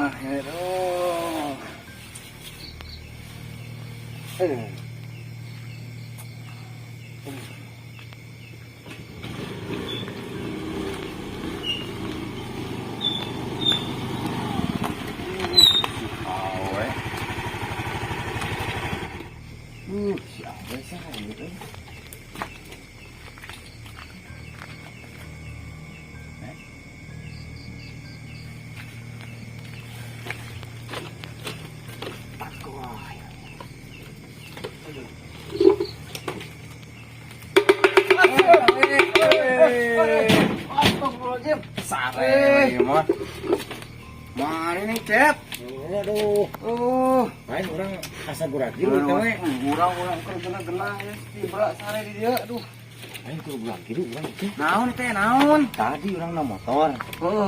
Ah, aduh. Eh. Awe. Si awe sah gitu. Eh? Aku. Astagfirullahaladzim. Sare ieu mah. Mana nih, Cep? Aduh, Oh, lain urang asa guragil eta we. Urang urang keur gena-gena ya, tibra sare di dieu, aduh. Lain kudu guragil urang teh. Naon teh, naon? Tadi urang na motor. Heeh.